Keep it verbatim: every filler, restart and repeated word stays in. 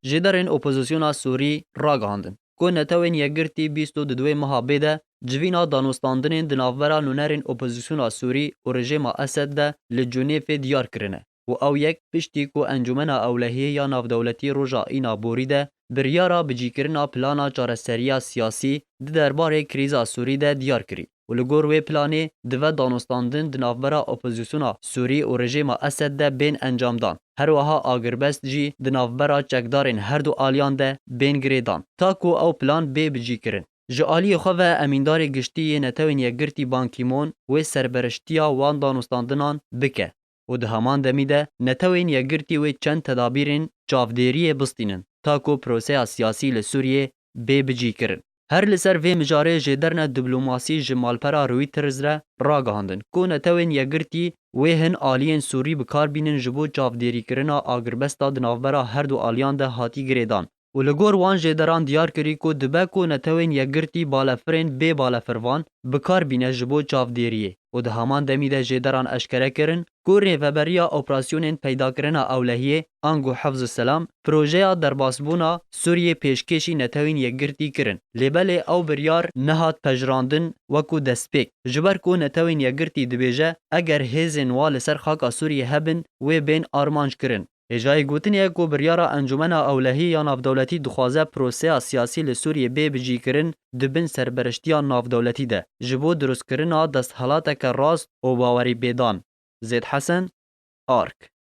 Jêderên opozisyona Sûrî ragihandin ku Netewên Yekgirtî bîst û duduwê meha bê de civîna danûstandinên di navbera nûnerên opozisyona Sûrî û rejêma Esed de li Cunêfê diyar kirine û ew yek piştî ku Encûmena Ewlehiyê ya Navdewletî roja Îna Borî de biryara bicîkirina plana çareseriya siyasî di derbarê krîza Sûrî de diyar kirî û li gor wê planê dive danûstandin di navbera opozisyona Sûrî û rejêma Esed de bên encamdan. Her wiha agirbest jî di navbera çekdarên her du aliyan de bên girêdan, ta ku ew plan bê bicîkirin. Ji aliyê xwe ve emîndarê giştî yê Netewên Yekgirtî Ban Ki-moon wê serbereştiya wan danûstandinan bike û di heman demî de Netewên Yekgirtî wê çend tedabîrên çavdêriyê bistînin, ta ku proseya siyasî li Sûriyê bê bicîkirin. Her li ser vê mijarê jêderine diplomasî ji malpera Reuters re ragihandin ku Netewên Yekgirtî wê hin aliyên Sûrî bi kar bînin ji bo çavdêrîkirina agirbesta di navbera her du aliyan de hatî girêdan. Û li gor wan jêderan diyar kirî ku dibe ku Netewên Yekgirtî balefirên bê balefirvan bi kar bîne ji bo çavdêriyê û di heman demî de jêderan eşkere kirin ku rêveberiya operasyonên peydakirina ewlehiyê, ango Hifz Selam, projeya derbasbûna Sûriyê pêşkêşî Netewên Yekgirtî kirin. Lê belê ew biryar nehat pejirandin wekû destpêk, ji ber ku Netewên Yekgirtî dibêje, eger hêzên wa li ser xaka Sûriyê hebin, wê bên armanc kirin. Hêjayî gotinê ye ku biryara Encûmena Ewlehî ya Navdewletî dixwaze proseya siyasî li Sûriyê bê bicîkirin di bin serbereştiya navdewletî de, ji bo dirustkirina desthilateke rast û bawerî pêdan. Zêd Hesen, Ark.